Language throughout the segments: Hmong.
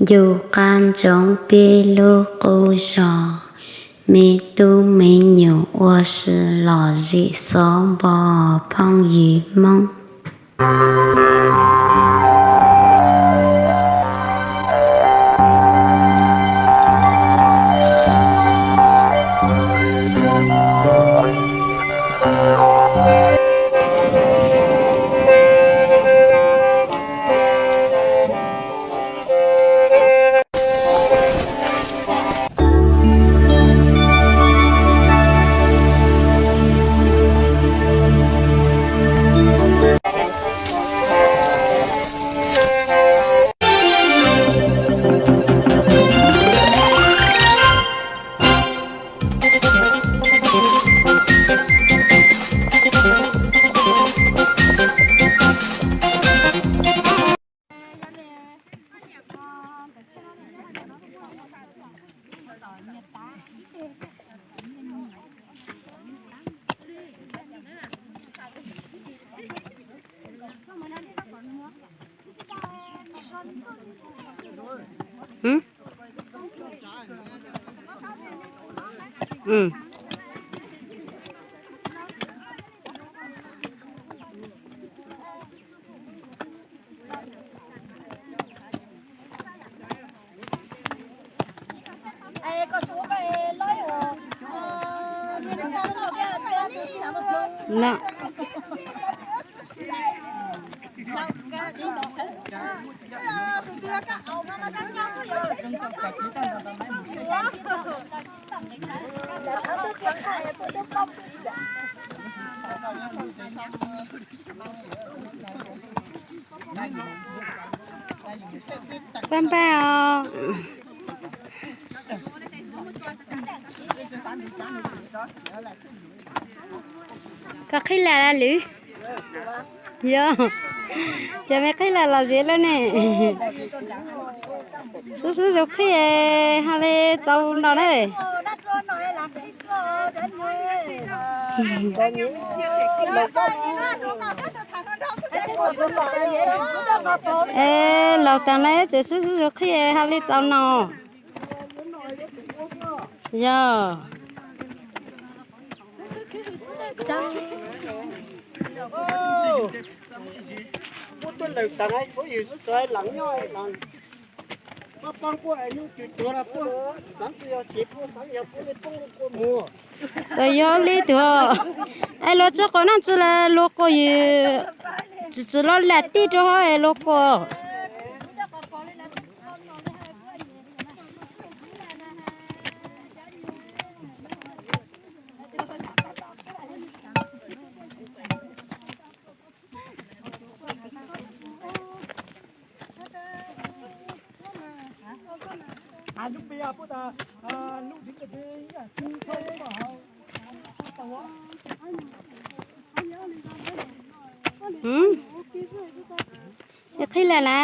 Yus qab ntsoov peb lub qub zos, me tub me nyuam ua si lom zem xob npo phooj ywg Hmoob. Pab npaj os. Koj qhib lam lawm? Yog, cov me qhib lam los zem lawm ne. Sib sib zug qhib, hais li txaus no na. Es laus tas na, tseem sib sib zug qhib, hais li txaus no. Yog. Txawm yog li tuag, es luag tsi quas noj tsi las luag quas yws, tsi tsi los lam tij rau hauv es luag quas. Qhib lawm na?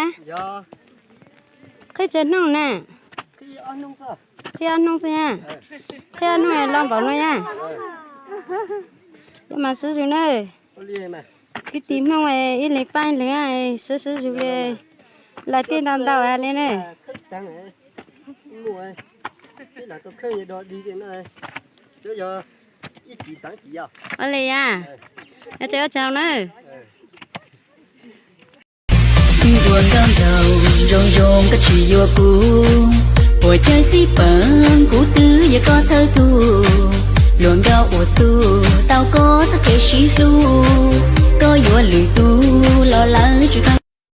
Qhib tsawg hnub na? Qhib ob hnub xwb na. Qhib ob hnub los npaum no na. Yog mas sib zug na. Kwv tij Hmoob ib leeg pab ib leeg, sib sib zug li, lam tij ntau ntau li na. Ua li yam, tseem ua tsaug na. Ua nkauj nraug zoo zoo koj tsis yuav kuv, puas cawg xib peem kuv twb yog koj thawj tug. Hluas nkauj ua txuj tau koj txoj kev sib hlub, koj yuav lwm tus los lawv tsis tau.